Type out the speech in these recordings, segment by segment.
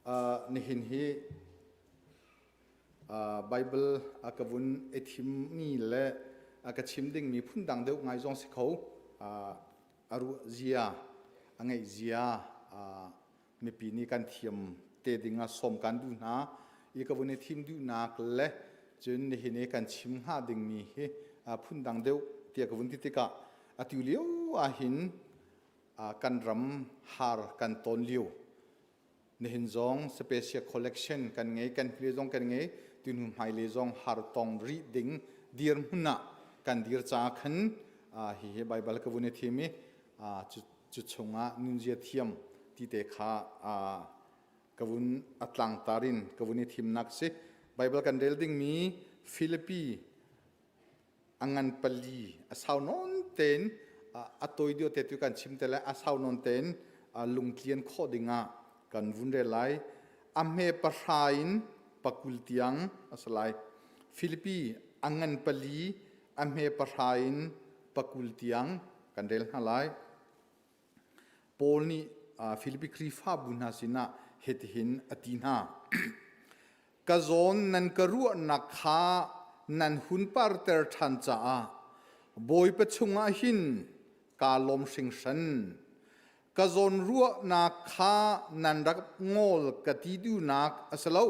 Nihin hi Bible a ka vun i thimmi le a ka chim dingmi phundang deuh ngai zong si kho. A ruah zia, a ngeih zia mipi nih kan thiam te ding ah sawm kan duh hna. I ka vun i thim duhnak le cun nihin i kan chim hnga dingmi hi phundang deuh tiah ka vun ti tikah atu lio ahhin kan ram har kan ton lio. Nihin zong special collection kan ngei, kan hle zong kan ngei, tunu hmailei zong har tong rih ding dirhmun ah kan dir caah khan hihi Baibal ka vun i thim i cu chungah nunzia thiam ti te kha ka vun a tlangtar in ka vun i thimnak si. Baibal kan rel dingmi Filipi a ngan pali a sau nawn tein a toi deuh te tu kan chim te lai, a sau nawn tein lungtlian khawh dingah kan vun rel lai. A hme 3 in 20 tiang a si lai. Filipi a ngan pali a hme 3 in 20 tiang kan rel hna lai. Paul nih Filipi Khrihfabu hna sinah hitihin a ti hna. Ka zawn nan ka ruahnak kha nan hun parter ṭhan caah Bawipa chungah hin kaa lawm hringhran. Ka zawn ruahnak kha nan rak ngawl ka ti duhnak a si lo.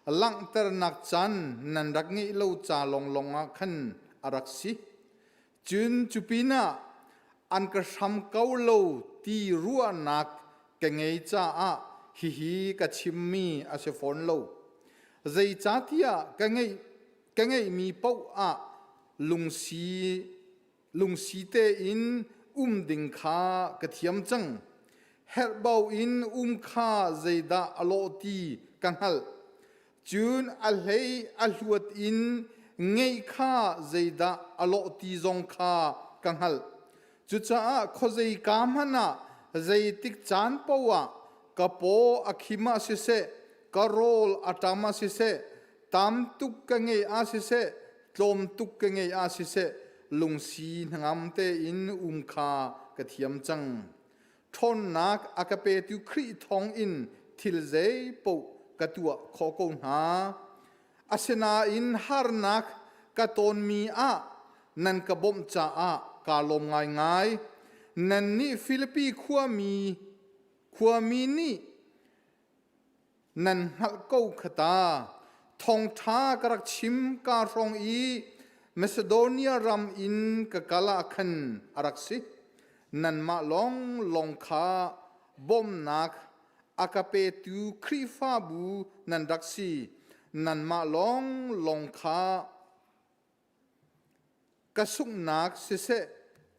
Langhternak caan nan rak ngeih lo ca lawnglawng ah khan a rak si. Cun cu pinah an ka hram ko lo ti ruahnak ka ngei caah hihi ka chimmi a si fawn lo. Zeicahtiah ka ngeih ka ngeihmi paoh ah lungsi lungsi tein um ding kha ka thiam cang. Herhbau in um kha zeidah a lawh ti ka hngalh. Cun a hlei a hluat in ngeih kha zeidah a lawh ti zong kha ka hngalh. Cucaah khuazei ka hmanh ah zeitik caan paoh ah ka paw a khim ah siseh, ka rawl a ṭam ah siseh, tam tuk ka ngeih ah siseh, tlawm tuk ka ngeih ah siseh, lungsi hnangam tein um kha ka thiam cang. Ṭhawnnak a ka petu Khrih thawngin thil zeipaoh ka tuah khawh ko hna. Asinain harnak ka tonmi ah nan ka bawmh caah kaa lawm ngaingai. Nannih Filipi khuami khuami nih Nan hngalh ko kha ta. Thawngṭha ka rak chim kaa hrawng i Macedonia ram in ka kal ah khan a rak si. Nanmah lawnglawng kha bawmhnak a ka petu Khrihfabu nan rak si. Nanmah lawnglawng kha ka sunghnak siseh,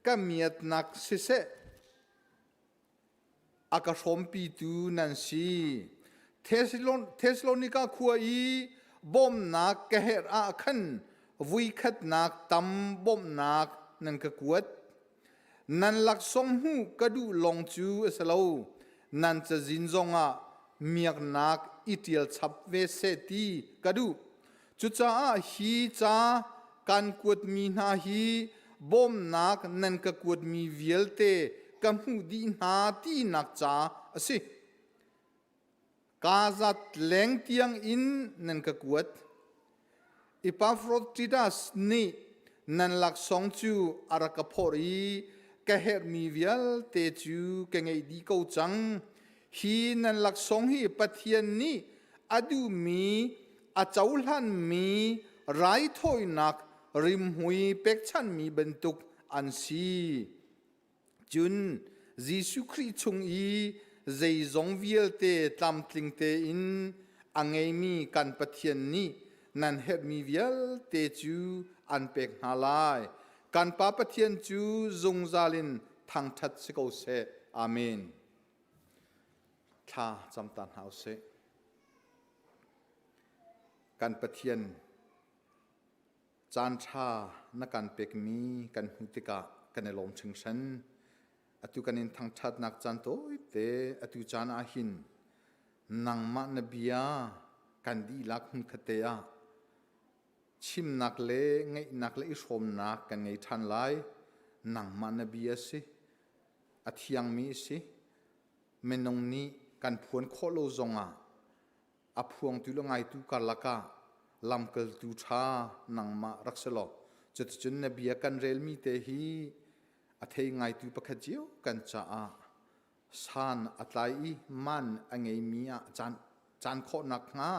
ka miatnak siseh, a ka hrawmpitu nan si. Thesalonika khua i bawmhnak ka herh ah khan voikhatnak tam bawmhnak nan ka kuat. Nan laksawng hmuh ka duh lawng cu a si lo, nan cazin zongah miaknak i ṭial chap ve seh ti ka duh. Cucaah hi ca kan kuatmi hna hi bawmnak nan ka kuatmi vialte ka hmuh dih hna tinak ca a si. Kaa zat leng tiang in nan ka kuat. Epaphroditus nih nan laksawng cu a rak ka phorh i ka herhmi vialte cu ka ngeih dih ko cang. Hi nan laksawng hi Pathian nih a duhmi a cohlanmi raithawinak rimhmui pekchanhmi bantuk an si. Cun Jesuh Khrih chung i zeizong vialte tlamtling tein a ngeimi kan Pathian nih nan herhmi vialte cu an pek hna lai. Kan Pa Pathian cu zungzal in thangṭhat si ko seh. Amen. Thla cam ta hna usih. Kan Pathian, Caan ṭha na kan pekmi kan hmuh tikah kan i lawm hringhran. Atu kan in thangṭhatnak caan tawite atu caan ah hin nangmah na bia kan dihlak hmunkhatte ah chimnak le ngaihnak le i hrawmnak kan ngei ṭhan lai. Nangmah na bia a si, a thiangmi a si. Minung nih kan phuan khawh lo zongah. A phuangtu le ngaitu karlak ah lamkaltu ṭha nangmah rak si law cuticun na bia kan relmi te hi a thei ngaitu pakhat cio kan caah san a tlai i man a ngeimi ah caan caan khawh nakhnga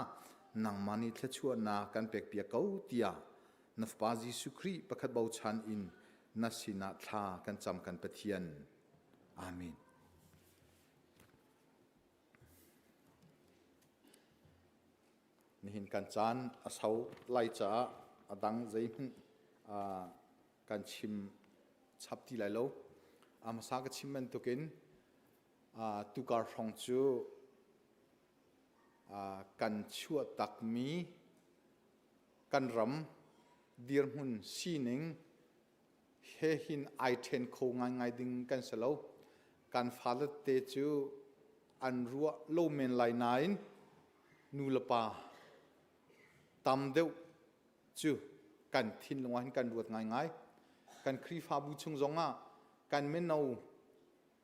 nangmah nih thluachuahnak kan pekpiak ko tiah na Fapa Jesuh Khrih pakhat bochan in na sinah thla kan cam kan Pathian. Amen. Nihin kan caan a sau lai caah a dang zeihmanh kan chim chap ti lai lo. A hmasa ka chim bantukin tukar hrawng cu kan chuah takmi kan ram dirhmun sining he hin ai ṭhen kho ngaingai ding kan si lo. Kan fale te cu an ruah lo men lai nain nu le pa tam deuh cu kan thinlung ah hin kan ruat ngaingai. Kan Khrihfabu chung zongah kan mino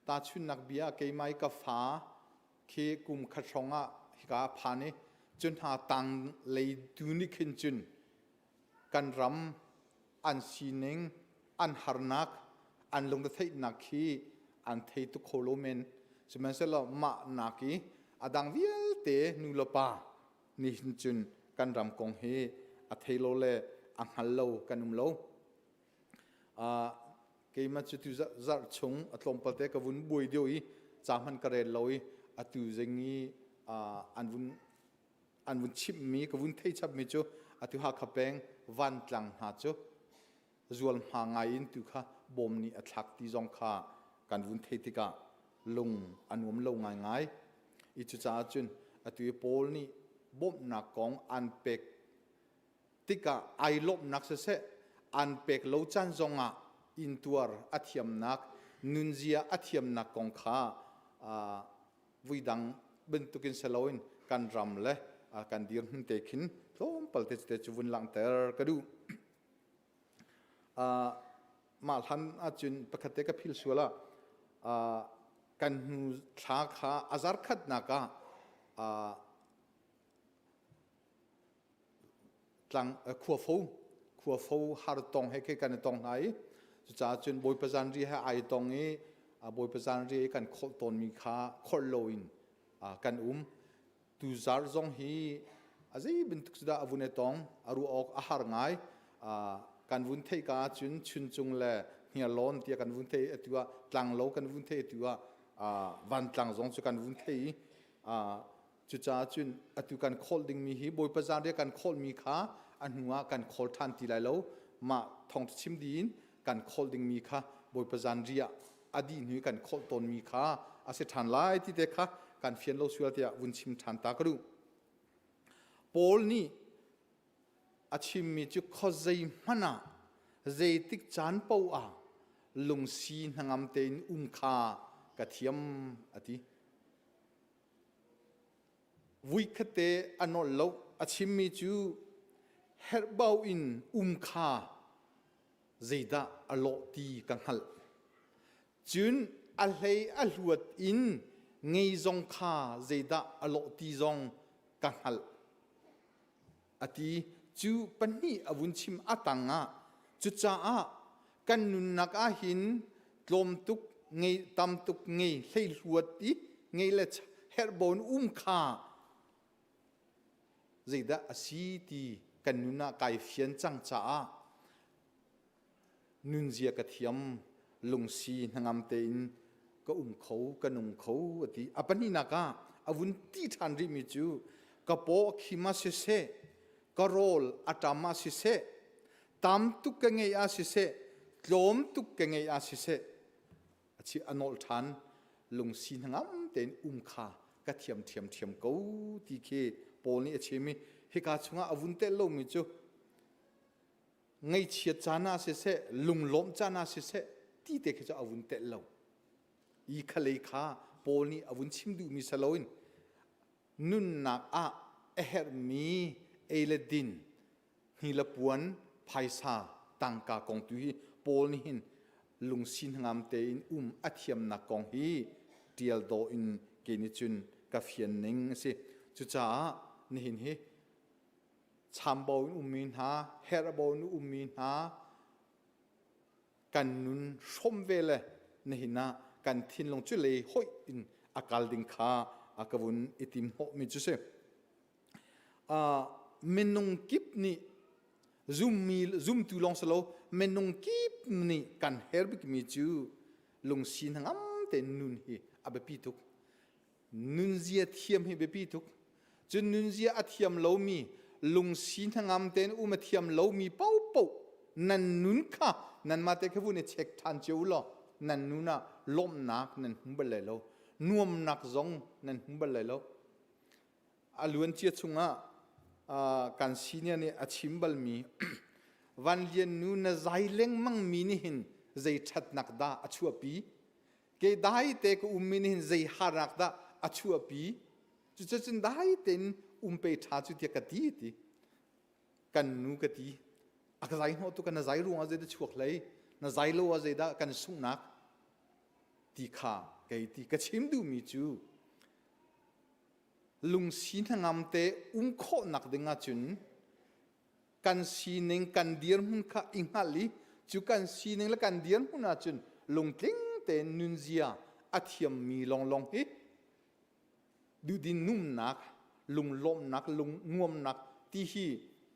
tahchunhnak bia keimah i ka fa khi kum khat hrawng ah hika phan i cu hna tang lei tu nih khin cun kan ram an sining an harnak an lungretheihnak khi an thei tuk kho lo men. Sihmanhsehlaw mah nak i a dang vialte nu le pa nih hin cun kan ram kong hi a thei lo le a hngal lo kan um lo. Uh, keimah cu tu zarh chung a tlawmpal te ka vun buai deuh i ca hman ka rel lo i atu zing i an vun an vun chimhmi ka vun thei chapmi cu atu Hakha peng Vantlang hna cu zualhma ngai in tu kha bawm nih a thlak ti zong kha kan vun thei tikah lung a nuam lo ngaingai. I cucaah cun atu i Paul nih bawmhnak kong an pek tikah ai lawmhnak siseh an pek lo caan zongah intuar a thiamnak nunzia a thiamnak kong kha vuidang bantukin si loin kan ram le kan dirhmun te khin tlawmpal te te cu vun langhter ka duh. Mah hlan ahcun pakhat te ka phil sual ah kan hnu thla kha a zar khatnak ah tlang khuafo khuafo har tong he khi kan i tong hna i cucaah cun Bawipa zanri he ai tong i Bawipa zanri kan kholh tawnmi kha kholh loin kan um. Tuzar zong hi a zei bantuk cu dah a vun i tong a ruah awk a har ngai. Kan vun theih ka ahcun Chuncung le Hniarlawn tiah kan vun theih atu ah Tlanglo kan vun theih atu ah Vantlang zong cu kan vun theih i Cucaah cun atu kan kholh dingmi hi Bawipa zanriah kan kholhmi kha a hnu ah kan khawl ṭhan ti lai lo. Mah thawngṭha chim dih in kan kholh dingmi kha Bawipa zanriah a dih hnu i kan kholh tawnmi kha a si ṭhan lai ti te kha kan fian lo sual tiah vun chim ṭhan ta ka duh. Paul nih a chimmi cu khuazei hmanh ah zeitik caan paoh ah lungsi hnangam tein um kha ka thiam a ti. Vuikhatte a nolh lo. A chimmi cu herhbau in um kha zeidah a lawh ti ka hngalh. Cun a hlei a hluat in ngei zong kha zeidah a lawh ti zong ka hngalh. A ti. Cu pahnih a vun chim a tang ah cucaah kan nunnak ah hin tlawm tuk ngei tam tuk ngei hleihluat i ngei le herhbawn um kha zeidah a si ti kan nun ah kai fian cang caah nunzia ka thiam lungsi hnangam tein ka um kho ka nung kho a ti. A pahnihnak ah a vun ti ṭhan rihmi cu ka paw a khim ah siseh ka rawl a ṭam ah siseh tam tuk ka ngeih ah siseh tlawm tuk ka ngeih ah siseh a chi a nolh ṭhan lungsi hnangam tein um kha ka thiam ṭhiamṭhiam ko ti khi Paul nih a chim i hika chungah a vun telh lomi cu ngaihchiat caan ah siseh lunglawmh caan ah siseh ti te khi cu a vun telh lo. I khalei kha Paul nih a vun chim duhmi si loin nunnak ah a herhmi ei le din hni le puan phaisa tangka kong tu hi Paul nih hin lungsi hnangam tein um a thiamnak kong hi ṭial dawh in kei nih cun ka fian ning a si. Cucaah nihin hi chambau in ummi hna, herhbo in ummi hna kan nun hrawm ve le nihin ah kan thinlung cu lei hoih in a kal ding kha a ka vun i tim hnawhmi cu si. Uh, minung kip nih zummi zumtu lawng si lo minung kip nih kan her bikmi cu lungsi hnangam tein nun hi a biapi tuk. Nunzia thiam hi biapi tuk. Cun nunzia a thiam lomi, lungsi hnangam tein um a thiam lomi paohpaoh nan nun kha nanmah te kha vun i check ṭhan cio u law nan nun ah lawmhnak nan hmu bal lai lo. Nuamnak zong nan hmu bal lai lo. A luancia chungah kan senior nih a chim balmi Van Lian nu na zai lengmang mi nih hin zei ṭhatnak dah a chuahpi? Ke dai te ka ummi nih hin zei harnak dah a chuahpi? Cucun dai tein um pe ṭha cu tiah ka ti ti. Kan nu ka ti. A ka zai hnawh tu ka na zai ruangah zeidah chuak hlei? Na zai lo ah zeidah kan sunghnak? Ti kha kei ti ka chim duhmi cu lungsi hnangam te um khawhnak ding ahcun kan sining kan dirhmun kha i hngalh i cu kan sining le kan dirhmun ahcun lungtling tein nunzia a thiammi lawnglawng hi duhdin numnak lunglawmhnak lungnuamnak ti hi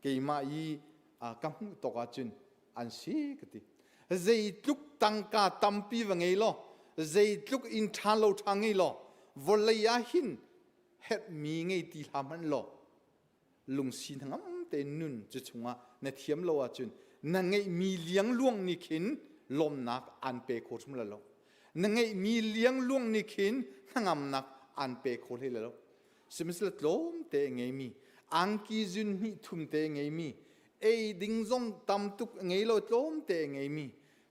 keimah i ka hmuh tawk ahcun an si ka ti. Zeitluk tangka tampi va ngei law zeitluk inn ṭha lo ṭha ngei law vawlei ah hin herhmi ngei ti hlah hmanh law lungsi hnangam tein nun cu chungah na thiam lo ahcun na ngeihmi liangluang nih khin lawmnak aan pe kho hrim lo. Na ngeihmi liangluang nih khin hnangamnak aan pe kho hlei lo. Sihmanhsehlaw tlawmte a ngeimi, angki zun hnih thum te a ngeimi, ei ding zong tam tuk a ngei lo tlawmte a ngeimi,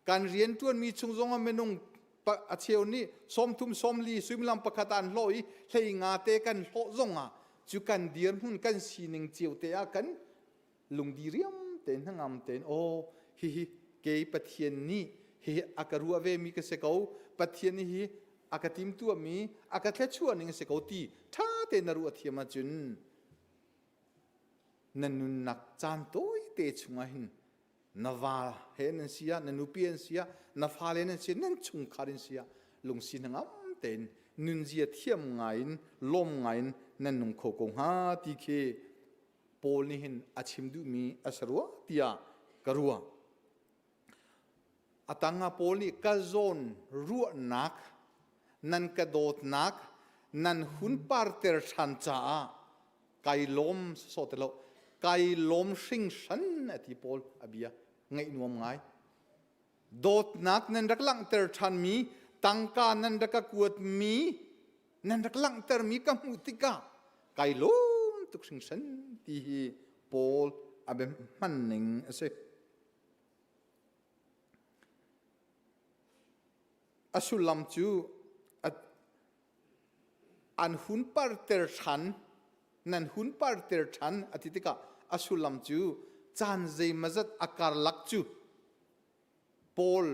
kan rianṭuanmi chung zongah minung a cheu nih sawmthum sawmli suimilam pakhat ah an hlawh i hlei nga te kan hlawh zongah cu kan dirhmun kan sining cio te ah kan lungdi riam tein hnangam tein aw hihi kei Pathian nih hihi a ka ruah ve mi ka si ko Pathian nih hi a ka timtuah mi a ka thluachuah ning a si ko ti ṭha tein na ruah thiam ahcun na nunnak caan tawite chungah hin na va he nan si ah na nupi an si ah na fale nan si nan chungkhar in si ah lungsi hnangam tein nunzia thiam ngai in lawm ngai in nan nung kho ko hnga ti khi Paul nih hin a chim duhmi a si rua tiah ka ruah. A tang ah Paul nih ka zawn ruahnak, nan ka dawtnak, nan hun parter ṭhan caah kai lawm sawsawh ti lo, kai lawm hringhran a ti Paul a bia ngaih nuam ngai. Dawtnak nan rak langhter ṭhanmi, tangka nan rak ka kuatmi, nan rak langhtermi ka hmuh tikah kai lawm tuk hringhran ti hi Paul a bia hman ning a si. A sullam cu an hun parter ṭhan, nan hun parter ṭhan a ti tikah a sullam cu caan zeimazat a karlak cu Paul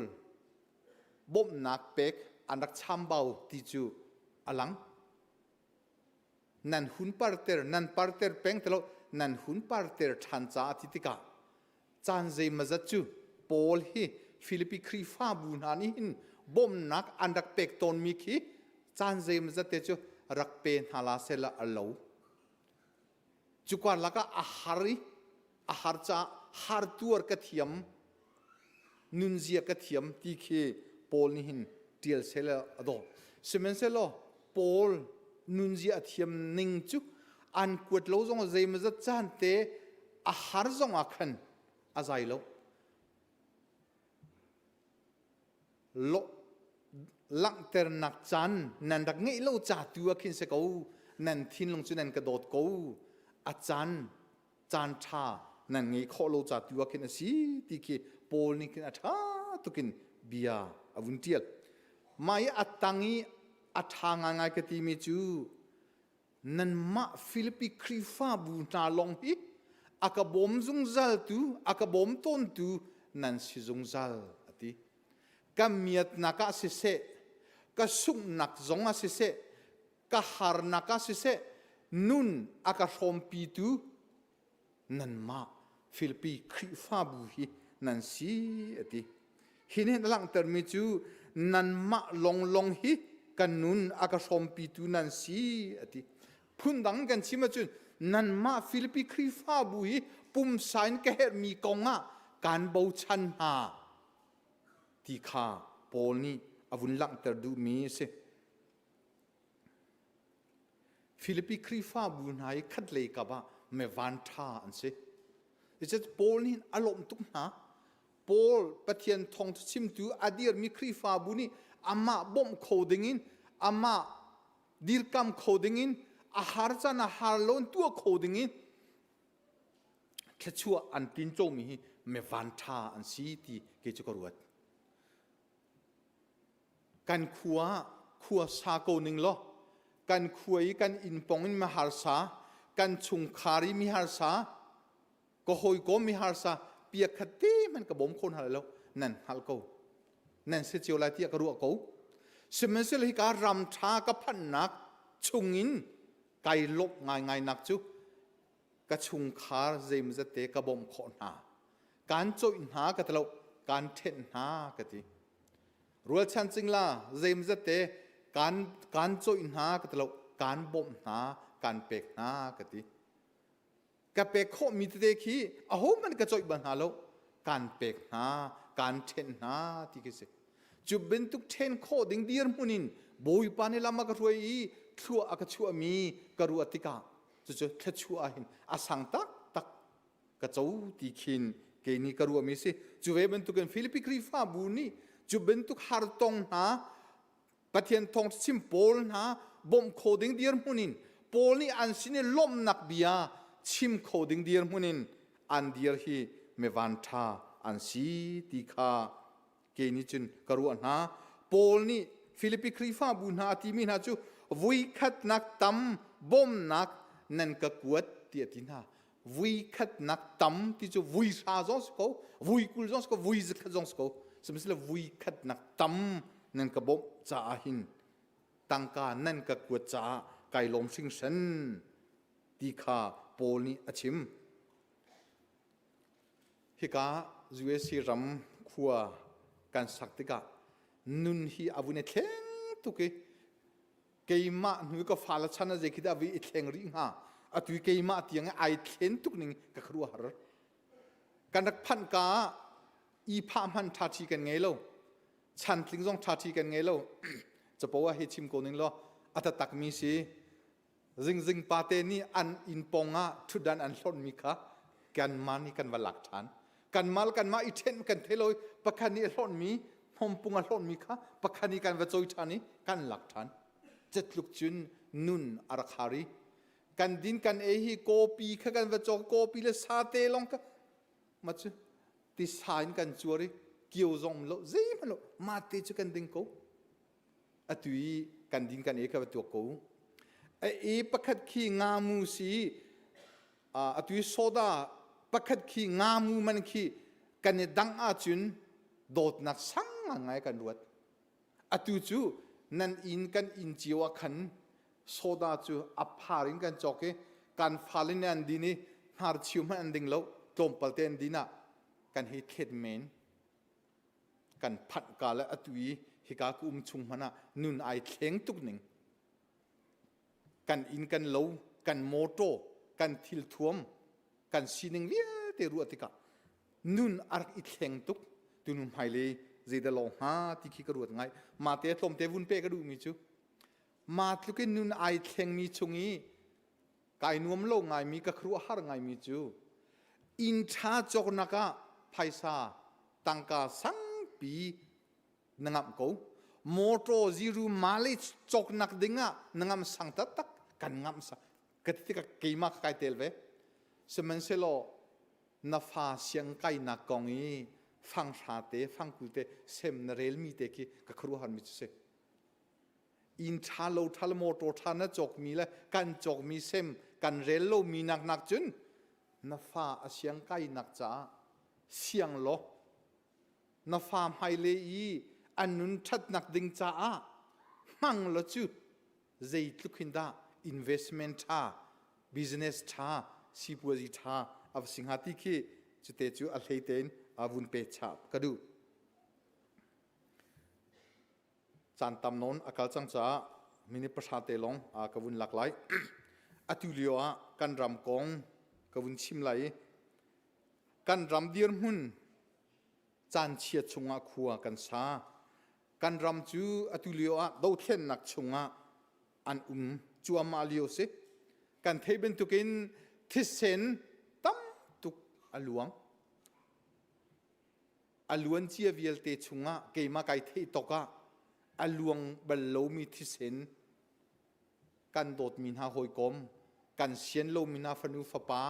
bawmhnak pek an rak chambau ti cu a lang. Nan hun parter, nan parter peng ti lo, nan hun parter ṭhan caah ti tikah caan zeimazat cu Paul hi Filipi Khrihfabu hna nih hin bawmhnak an rak pek tawnmi khi caan zeimazat te cu rak pe hna la sehla a lo. Cuka lakah a har i a har caah har tuar ka thiam, nunzia ka thiam ti khi Paul nih hin ṭial sehla a dawh. Sihmanhsehlaw Paul nunzia a thiam ning cu an kuat lo zong zeimawzat caan te a har zong ah khan a zai lo. Langhternak caan nan rak ngeih lo ca tu ah khin si ko nan thinlung cu nan ka dawt ko a caan caan ṭha nan ngeih khawh lo ca tu ah khin a si ti khi Paul nih khin a ṭha tukin bia a vun ṭial. Mah i a tang i a ṭha ngaingai ka timi cu nanmah Filipi Khrihfabu hna lawng hi a ka bawm zungzaltu, a ka bawm tawntu nan si zungzal a ti. Ka miatnak ah siseh, ka sunghnak zong ah siseh, ka harnak ah siseh, Nun a ka hrawmpitu nanmah Filipi Khrihfabu hi nan si a ti. Hi nih a langhtermi cu nanmah longlong hi kan nun a ka hrawmpitu nan si a ti. Phundang kan chim ahcun nanmah Filipi Khrihfabu hi pumsa in ka herhmi kong ah kaan bochan hna ti kha Paul nih a vun langhter duhmi a si. Filipi Khrihfabu hna i khatlei kap ah mevan ṭha an si. Cucu Paul nih a lawmh tuk hna. Paul Pathian thawngṭha chimtu a dirmi Khrihfabu nih amah bawmh kho dingin amah dirkam kho dingin a har caan ah har lo in tuah kho dingin thluachuah an tincomi hi mevan ṭha an si ti kei cu ka ruat. Kan khua khua sa ko ning law kan khua i kan inn pong in miharsa kan chungkhar i miharsa ka hawikom miharsa pia khat te hmanh ka bawm kho hna lo nan hngalh ko nan si cio lai tiah ka ruah ko sihmanhsehlaw hika ram ṭha ka phanhnak chungin kai lawmh ngaingai nak cu ka chungkhar zeimazat te ka bawmh khawh hna kaan cawih hna ka ti lo kaan ṭhenh hna ka ti rualchan cingla zeimazat te kaan kaan cawih hna ka ti lo kaan bawmh hna kaan pek hna ka ti ka pek khawhmi tete khi ahohmanh ka cawih bal hna lo kaan pek hna kaan ṭhenh hna ti khi si cu bantuk ṭhen khawh ding dirhmun in Bawipa nih lam a ka hruai i thlua a ka chuahmi ka ruah tikah cucu thluachuah ah hin a sang taktak ka co ti khin kei nih ka ruahmi si cu ve bantukin Filipi Khrihfabu nih cu bantuk hartong hna Pathian thawng chim Paul hna bawmh kho ding dirhmun in Paul nih an sin i lawmhnak bia chim kho ding dirhmun in an dir hi mevan ṭha an si ti kha kei nih cun ka ruah hna. Paul nih Filipi Khrihfabu hna a timi hna cu vuikhatnak tam bawmnak nan ka kuat ti a ti hna. Vuikhatnak tam ti cu vui hra zong si ko, vui 20 zong si ko, vui 100 zong si ko. Sihmanhsehlaw vuikhatnak tam nan ka bawmh caah hin tangka nan ka kuat caah kai lawm hringhran ti kha Paul nih a chim. Hika USA ram khua kan sak tikah nun hi a vun i thleng tuk i keimah hnu ka fale chan a zei khi dah vi i thleng rih hnga atu i keimah tiang i ai thlen tuk ning ka khuaruahhar kan rak phanh ka ah i phah hman ṭha kan ngei lo chantling zong ṭha kan ngei lo capo ah hei chim ko ning law a taktak mi si Zingzing pate nih an inn pong ah ṭhutdan an hlonhmi kha kanmah nih kan va lak ṭhan. Kanmah le kanmah i ṭhen kan thei lo i pakhat nih a hlonhmi hnawmpung a hlonhmi kha pakhat nih kan va cawi ṭhan i kan lak ṭhan. Cetluk cun nun a rak har i kan din kan ei hi kawpi kha kan va cawk kawpi le sate lawng kha ma cu tisa in kan cuar i kio zong lo zeihmanh lo mate cu kan ding ko. Atu i kan din kan ei kha va tuak ko. A e pakhat khi ngamu si atu i soda pakhat khi ngamu man khi kan i dang ahcun dawtnak sang ngai kan ruat. Atu cu nan inn kan inn cio ah khan soda cu a phar in kan cawk i kan fale nih an din i hnarchiu hmanh an ding lo tlawmpal te an din ah kan hei thlet men. Kan phanh ka le atu i hika ka um chung hmanh ah nun ai thleng tuk ning. Kan inn kan lo, kan mawtaw, kan thilthuam, kan sining vialte ruah tikah nun a rak i thleng tuk. Tunu hmailei zeidah lawng hnga ti khi ka ruat ngai. Mate tlawmte vun pe ka duhmi cu ma tluk in nun ai thlengmi chung i kai nuam lo ngaimi ka khuaruahhar ngaimi cu inn ṭha cawknak ah phaisa tangka sangpi na ngamh ko motor zero mileage cawknak ding ah na ngamh sang taktak kan ngamh sang ka ti tikah keimah ka kai tel ve sihmanhsehlaw na fa siang kainak kong i fanghra te fangkul te sem na relmi te khi ka khuaruahhar mi cu si Inn ṭha lo ṭha le motor ṭha na cawkmi le kan cawkmi sem kan rel lomi nak nak cun na fa a siang kainak caah siang law na fa hmailei i an nun ṭhatnak ding caah hmang law cu zeitluk hin dah investment ṭha, business ṭha, sipuazi ṭha a va si hnga ti khi cute cu a hlei tein vun pe chap ka duh. Caan tam nawn a kal cang caah minute pahra te lawng ka vun lak lai. Atu lio ah kan ram kong ka vun chim lai i kan ram dirhmun caan chia chungah khua kan sa. Kan ram cu atu lio ah dothlennak chungah an um cuahmah lio si. Kan theih bantukin thisen tam tuk a luang. A luancia vialte chungah keimah kai theih tawk ah a luang bal lomi thisen kan dawtmi hna hawikom, kan sian lomi hna fanu fapa,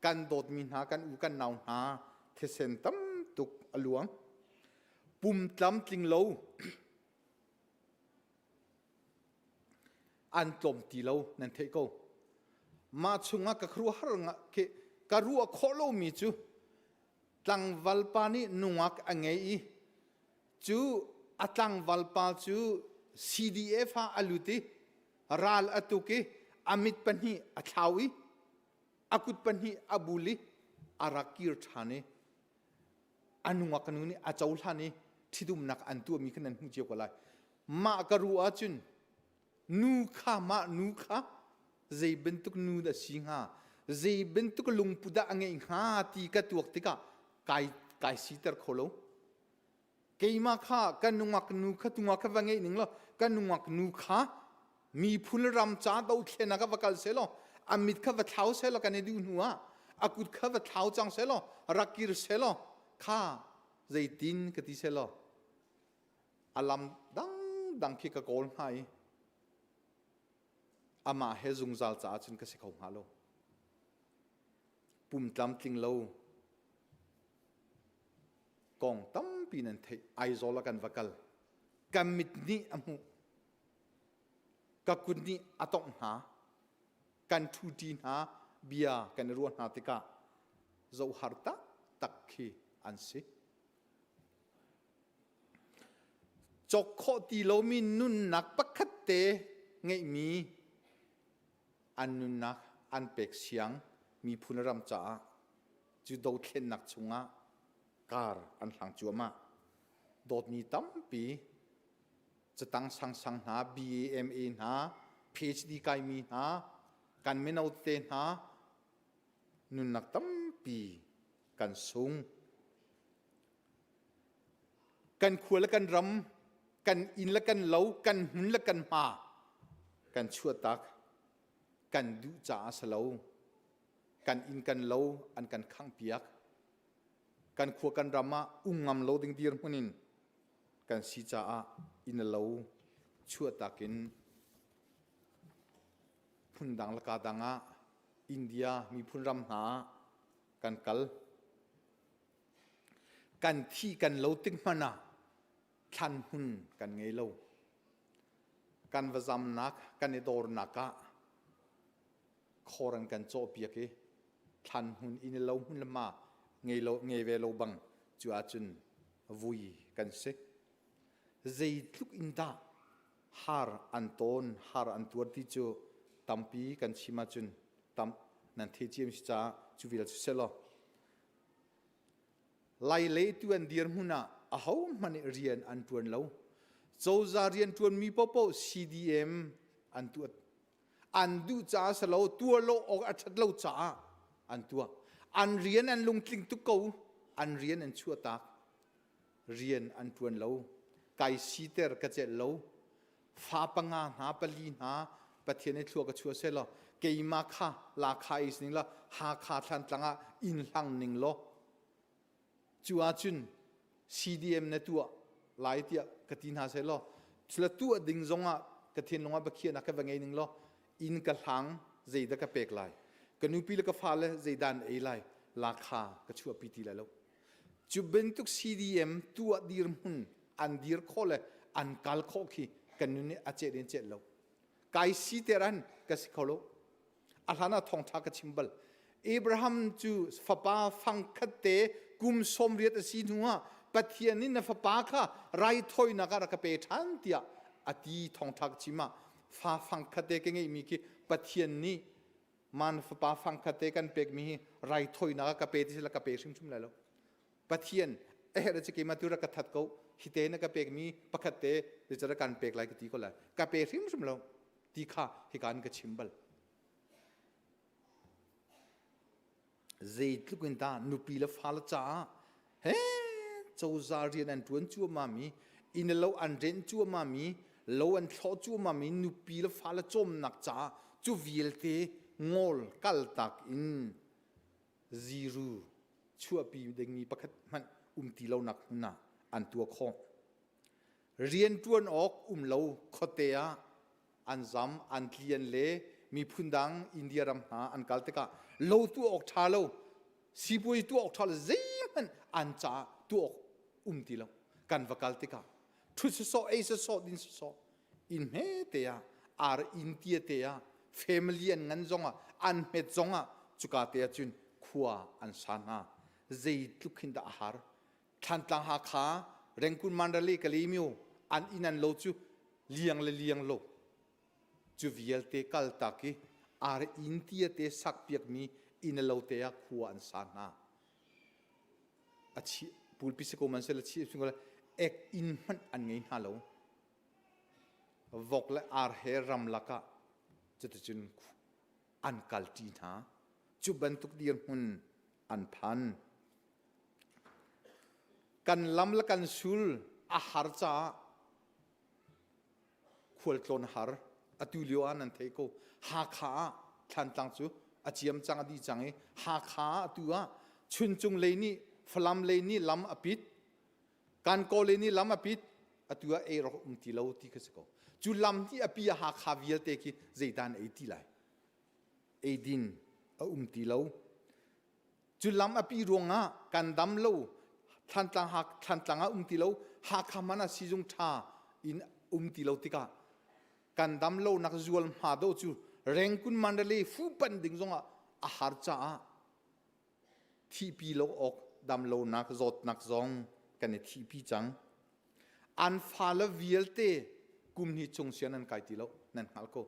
kan dawtmi hna kan u kan nau hna thisen tam tuk a luang. Pum tlamtling lo an tlawm ti lo nan theih ko. Mah chungah ka khuaruahhar ka ruah khawh lomi cu tlangval pa nih nungak a ngei i cu a tlangval pa cu CDF ah a lut i ral a tuk i a mit pahnih a thlau i a kut pahnih a bul i a rak kir ṭhan i a nungak nu nih a cohlan i ṭhitumnak an tuahmi kha nan hmuh cio ko lai. Mah ka ruah ahcun Nu kha mah nu kha zei bantuk nu dah si hnga zei bantuk lungput dah a ngeih hnga ti ka tuak tikah kai kai siter kho lo keimah kha ka nungak nu kha tungah kha va ngeih ning law ka nungak nu kha miphun ram ca dothlen ah ka va kal seh law a mit kha va thlau seh law kan i duh hnu ah a kut kha va thlau cang seh law rak kir seh law kha zeitin ka ti seh law a lam dangdang khi ka kawl hnga i amah he zungzal caah cun ka si kho hnga lo. Pum tlamtling lo kong tampi nan theih. Aizawl ah kan va kal. Ka mit nih a hmuh. Ka kut nih a tongh hna. Kan ṭhuṭi hna bia kan i ruah hna tikah zohhar taktak khi an si. Cawk khawh ti lomi nunnak pakhat te ngeihmi an nunnak an pek siang miphun ram caah cu dothlennak chungah kar an hlang cuahmah. Dawtmi tampi catang sangsang hna, BAMA hna, PhD kaimi hna, kan mino te hna nunnak tampi kan sung. Kan khua le kan ram, kan inn le kan lo, kan hmun le kan hma kan chuahtak. Kan duh caah a si lo. Kan inn kan lo an kan khanghpiak. Kan khua kan ram ah um ngam lo ding dirhmun in kan si caah inn le lo chuahtak in phundang le ka dang ah India miphun ram hna ah kan kal. Kan thi kan lo tik hmanh ah thlan hmun kan ngei lo. Kan va zamnak, kan i dawrnak ah khor an kan cawhpiak i thlan hmun inn lo hmun le ma ngei lo ngei ve lo bang cu ahcun vui kan si. Zeitluk in dah har an tawn, har an tuar ti cu tampi kan chim ahcun tam nan thei ciam si caah cu vial cu selaw Lai lei tu an dirhmun ah ahohmanh nih rian an ṭuan lo. Cozah rianṭuanmi paohpaoh CDM an tuah. An duh caah si lo, tuah lo awk a ṭhat lo caah an tuah. An rian an lungtling tuk ko. An rian an chuahtak. Rian an ṭuan lo. Kai siter ka celh lo. Fa panga hna pali hna Pathian i thlua ka chuah seh law keimah kha Lakha is ning law Hakha Thlantlang ah inn hlang ning law cu ahcun CDM na tuah lai tiah ka ti hna seh law cula tuah ding zongah ka thinlung ah biakhiahnak ka va ngei ning law inn ka hlang zeidah ka pek lai ka nupi le ka fale zeidah an ei lai Lakha ka chuahpi ti lai lo Cu bantuk CDM tuah dirhmun an dir khawh le an kal khawh khi kan nun nih a ceh in ceh lo. Kai siter an ka si kho lo. A hlan ah thawngṭha ka chim bal. Abraham cu fapa fangkhat te kum 80 a si hnu ah Pathian nih na fapa kha raithawinak ah rak ka pe ṭhan tiah a ti thawngṭha ka chim ah fa fangkhat te ka ngeihmi khi Pathian nih man fapa fangkhat te kan pekmi hi raithawinak ah ka pe ti sila ka pe hrimhrim lai lo. Pathian a herh ci keimah tu rak ka that ko hi te na ka pekmi pakhat te zeicahdah kan pek lai ka ti ko lai. Ka pe hrimhrim lo ti kha hika in ka chim bal. Zeitluk in dah nupi le fale caah he cozah rian an ṭuan cuahmah mi, inn le lo an renh cuahmah mi, lo an thlawh cuahmah mi nupi le fale cawmnak caah cu vialte ngol kaltak in ziru chuahpi dingmi pakhat hmanh um ti lonak hmun ah an tuah khawh. Rianṭuan awk um lo khuate ah an zam an tlian le miphun dang India ram hna an kal tikah lo tuah awk ṭha lo sipuai tuah awk ṭha lo zeihmanh an caah tuah awk um ti lo kan va kal tikah ṭhut sawsawh ei sawsawh din sawsawh inn hme te ah ar inn tia te ah family an ngan zongah an hmet zongah cuka te ah cun khua an sa hna zeitluk hin dah a har Thlantlang Hakha Rengkun Mandalay Kalaymyo an inn an lo cu liang le liang lo cu vialte kaltak i ar inn tia te sak piakmi inn lo te ah khua an sa hna a chi pulpi si ko man se la chi ek inn hmanh an ngei hna lo vok le ar he ram lakah cuticun an kalṭi hna cu bantuk dirhmun an phan Kan lam le kan sul a har caah khualtlawn har atu lio ah nan thei ko. Hakha ah Thlantlang cu a ciam cang a dih cang i Hakha ah atu ah Chuncung lei nih Falam lei nih lam a pit Kankaw lei nih lam a pit atu ah ei rak um ti lo ti kha si ko. Cu lam hi a pi a Hakha vialte khi zeidah an ei ti lai? Eidin a um ti lo. Cu lam a pi ruangah kan dam lo Thlantlang Thlantlang ah um ti lo Hakha hmanh ah siizung ṭha in um ti lo tikah kan dam lonak zual hma do cu Rengkun Mandalay fuhpanh ding zongah a har caah thihpi lo awk dam lonak zawtnak zong kan i thihpi cang. An fale vialte kum hnih chung sian an kai ti lo nan hngal ko.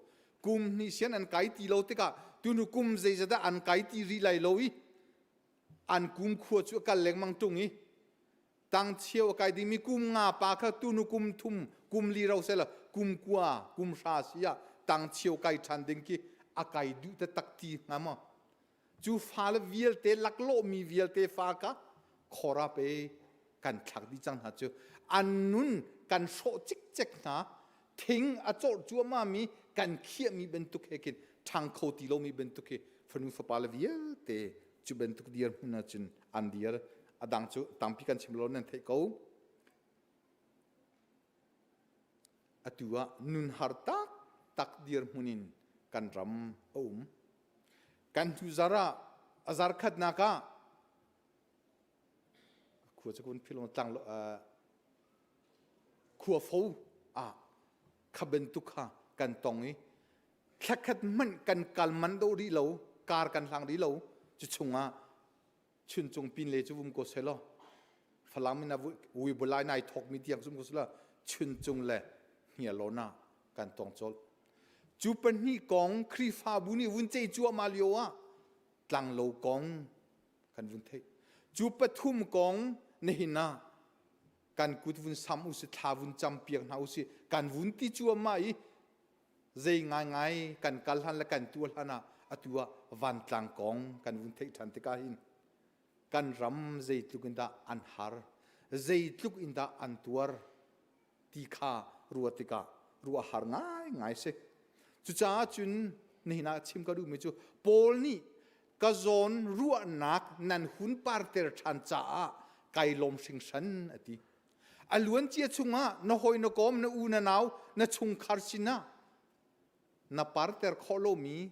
Kum hnih sian an kai ti lo tikah tunu kum zeizat dah an kai ti rih lai lo i an kum khua cu a kal lengmang ṭung i tangcheu a kai dingmi kum nga pa kha tunu kum thum kum li ro sela kum kua kum hra si ah tangcheu kai ṭhan ding khi a kai duh taktak ti hnga maw Cu fale vialte laklawhmi vialte fa kha khor ah pe kan thlak dih cang hna cu an nun kan hrawh cikcek hna thing a cawh cuahmah mi kan khiahmi bantuk he khin ṭhang kho ti lomi bantuk hi fanu fapa le vialte cu bantuk dirhmun ah cun an dir a dang cu tampi kan chim lo nan theih ko Atu ah nun har taktak dirhmun in kan ram a um. Kan hnu zar ah a zar khatnak ah khua cu kun philong tlang khua fo ah kha bantuk kha kan tong i thlakhat hmanh kan kal man do rih lo kar kan hlang rih lo cu chungah Chuncung pinle cu vum ko selaw Falam in a vuibulai nai thawkmi tiang zum ko selaw Chuncung le Hniarlawn ah kan tong colh. Cu pahnih kong Khrihfabu nih vun ceih cuahmah lio ah tlanglo kong kan vun theih. Cu pathum kong nihin ah kan kut vun sam usih thla vun cam piak hna usih kan vun ti cuahmah i zei ngaingai kan kal hlan le kan tuah hlan ah atu ah vantlang kong kan vun theih ṭhan tikah hin kan ram zeitluk in dah an har zeitluk in dah an tuar ti kha ruah tikah ruah har ngaingai si cucaah cun nihin ah chim ka duhmi cu Paul nih ka zawn ruahnak nan hun parter ṭhan caah kai lawm hringhran a ti A luancia chungah na hawi na kawm na u na nau na chungkhar sinah na parter khawh lomi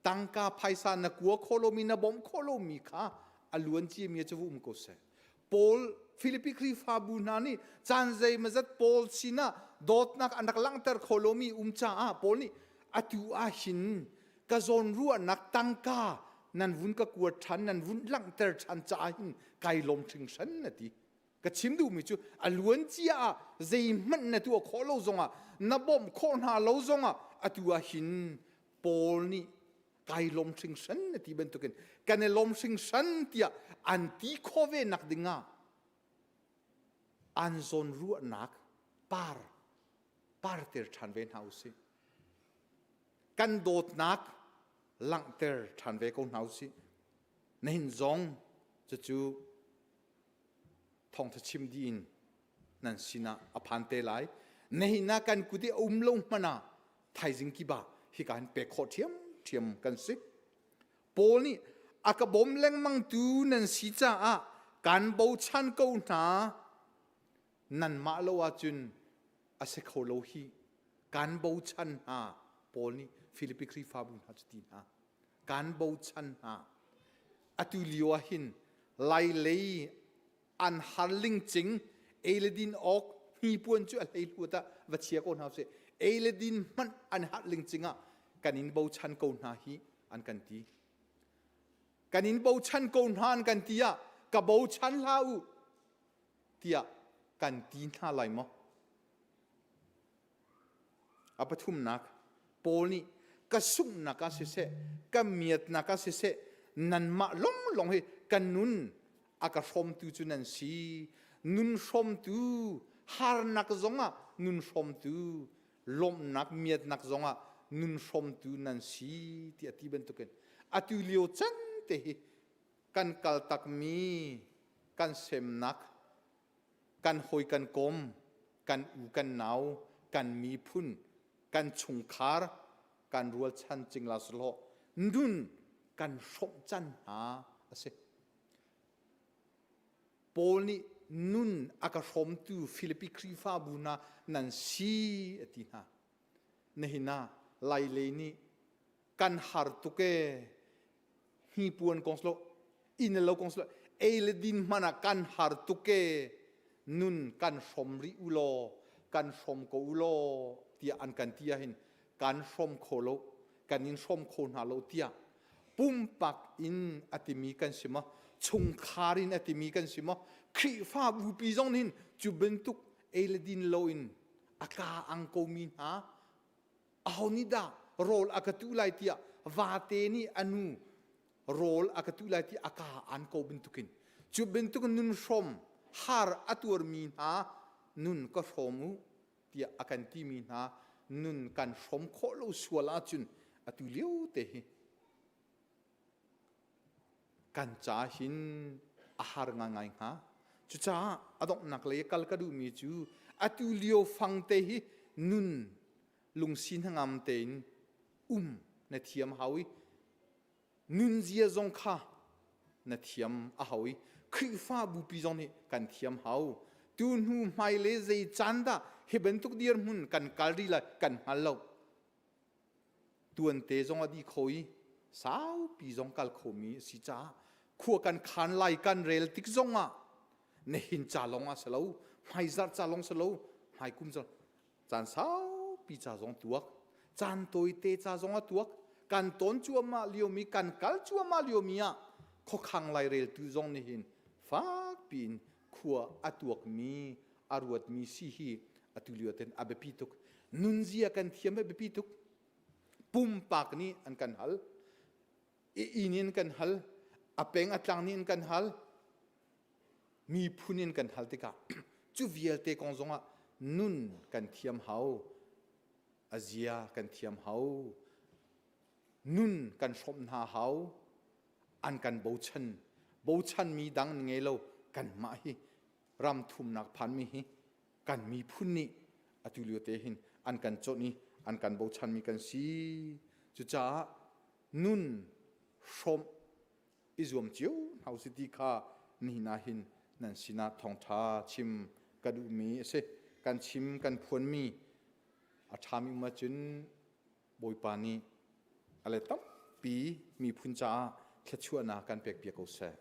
tangka phaisa na kua khawh lomi na bawmh khawh lomi kha a luancia mi cu um ko seh. Paul Filipi Khrihfabu hna nih caan zeimazat Paul sinah dawtnak an rak langhter khawh lomi um caah Paul nih atu ah hin ka zawnruahnak tangka nan vun ka kuat ṭhan nan vun langhter ṭhan caah hin kai lawm hringhran a ti. Ka chim duhmi cu a luancia ah zeihmanh na tuah khawh lo zongah na bawmh khawh hna lo zongah atu ah hin Paul nih kai lawm hringhran na ti bantukin kan i lawm hringhran tiah an ti khawh ve nak dingah an zawn ruahnak par parter ṭhan ve hna usih. Kan dawtnak langhter ṭhan ve ko hna usih. Nihin zong cucu thawngṭha chim dih in nan sinah a phan te lai. Nihin ah kan kut i a um lo hmanh ah thaizing kip ah hika hin pek khawh ṭhiamṭhiam kan si. Paul nih a ka bawm lengmangtu nan si caah kan bochan ko hna. Nanmah lo ahcun a si kho lo hi. Kan bochan hna. Paul nih Filipi Khrihfabu hna cu ti hna. Kan bochan hna. Atu lio ah hin Lai lei an har lingcing ei le din awk hnipuan cu a hlei hluat ah va chia ko hna usih. Ei le din hmanh an har lingcing ah kan in bochan ko hna hi an kan ti. Kan in bochan ko hna an kan ti ah ka bochan hlah u tiah kan ti hna lai maw? A pathumnak, Paul nih ka sunghnak ah siseh, ka miatnak ah siseh, nanmah longlong hi ka nun a ka hrawmtu cu nan si. Nun hrawmtu, harnak zongah nun hrawmtu, lawmhnak, miatnak zongah nun hrawmtu nan si ti a ti bantukin atu lio can te hi kan kaltakmi kan semnak kan hawi kan kom, kan u kan nau, kan miphun, kan chungkhar, kan rualchan cingla sawhlawh nun kan hrawmh can hna a si. Paul nih nun a ka hrawmtu Filipi Khrihfabu hna nan si a ti hna. Nihin ah Lailei nih kan har tuk ee hnipuan kong silo inn lo kong silo ei le din hmanh ah kan har tuk ee nun kan hrom rih u law kan hrom ko u law tiah an kan ti ahhin kan hrom kho lo kan in hrom kho hna lo tiah pumpak in a timi kan si maw chungkhar in a timi kan si maw Khrihfabu pi zong nih cu bantuk ei le din lo in a ka ang komi hna aho nih dah rawl a ka tuh lai tiah vate nih a nu rawl a ka tuh lai ti a ka an ko bantukin cu bantuk nun hrom har a tuarmi hna nun ka hrawm u tiah a kan timi hna nun kan hrom khawh lo sual ahcun atu lio te hi Kan ca hin a har ngaingai hnga. Cucaah a donghnak lei kal ka duhmi cu atu lio fang te hi nun lungsi hnangam tein um na thiam hau i nunzia zong kha na thiam a hau i Khrihfabu pi zong nih kan thiam hau. Tu hnu hmailei zei caan dah hi bantuk dirhmun kan kal rih lai kan hngal lo. Tuante zong a dih kho i saupi zong kal khomi a si caah khua kan khan lai kan rel tik zong ah nihin ca lawng ah si lo hmaizarh ca lawng si lo hmaikum ca caan saupi ca zong tuak caan tawite ca zong a tuak kan tawn cuahmah liomi kan kal cuahmah liomi ah khuakhang laireltu zong nih hin fakpi in khua a tuakmi a ruatmi si hi atu lio ten a biapi tuk nunzia kan thiam a biapi tuk pumpak nih an kan hal i inn in kan hal a peng a tlang nih in kan hal miphun in kan hal tikah cu vialte kong zongah nun kan thiam hau a zia kan thiam hau nun kan hrawmh hna hau an kan bochan bochanmi dang ngei lo kanmah hi ram thumnak phanmi hi kan miphun nih atu lio te hin an kan chawnh i an kan bochanmi kan si. Cucaah nun hrawmh i zuam cio hna usih ti kha nihin ah hin nan sinah thawngṭha chim ka duhmi a si. Kan chim kan phuanmi a ṭhami um ahcun Bawipa nih a let tampi miphun caah thluachuahnak kan pekpiak ko seh.